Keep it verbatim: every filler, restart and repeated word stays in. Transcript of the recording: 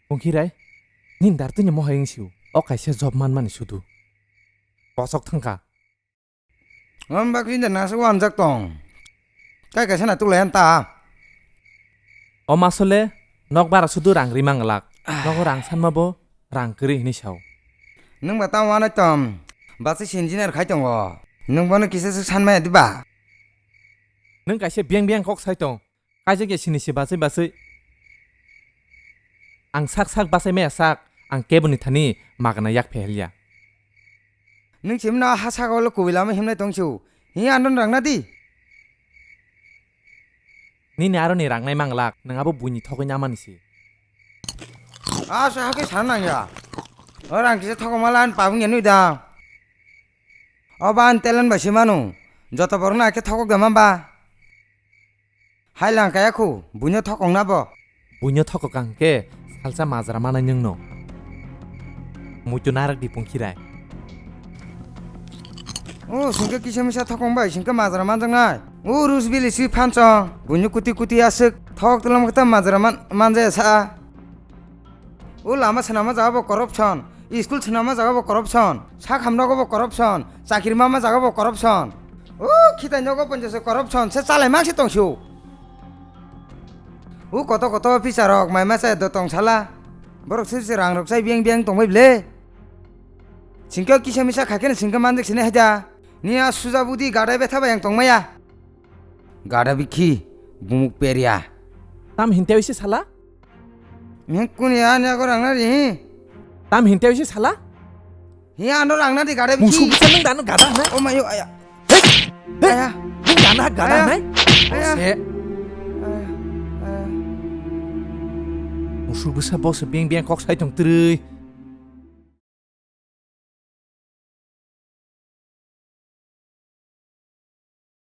Pungkhirai, nini dar tini mohai wng siu. O kaisa job manmani sudu. Bosok thangkha. Om bakri da nasa wanjak tong. Kai kaisa na tulai ta. O masole, nok bara sudu rang ri manglak. Ah. Nogo rang sanma bo, rang kwrwi hinwi sao. Nwng ba tamo wanai tom. Basi si engineer khai tongo. Nwng bono kisa swk sanmaya diba? Nwng kaisa biyang biyang kok sai tong. Kaisa khe sini se bachai bachai. Ang sak sak bachai maya sak, ang keboni thani magana yak phehelya. Nwng chimno ha saka ulo kubui lama himnai tong siu. Hi ano rang na di. Nini aroni rang nai manglak, nwng abo buini thogwi namani si. Asa hakhe sana nangya. O rang kisa thogok mala an pabung ya nui da. O ba an telan bai si manu. Joto borok no akhe thogok da mamba. Hai lang kaya khu, buino thokong na bo. Buino thokok ang khe salsa majra manai nwng no. Muitu narak di pungkhirai. O singke kisa misa thokong bai singke majra manjak nai. O rusbili si phanchong. Buino kuti kuti aswk thok tulam kata majra man manjaya sa. O lama swnama jaga bo corruption, school swnama jaga bo corruption, sak hamnogo bo corruption, chakri mama jaga bo corruption. O khitai nogo ponchase corruption se chalai mak se tong siu. O koto koto officer rok mai masa do tong sala. Borok se se rang rok chai biang biang tong bai ble. Singke kisa misa khaikhe singke manjak sini haida. Ni a suja budi gadai betha bai ang tong maya. Gada bikhi, bumuk peria. Tam hinte oise sala? Nung kuni ani ago rang na di? Tam hinte oise sala? Hi ano rang na di gada bikhi. Musu bisa nung dano gada na? Oh mayo aya. Hey! Hey! Aya. Nung dano gada Aya. na? Aya. Se. Aya. Aya. Musu bisa boss beng beng kok sai tong trui.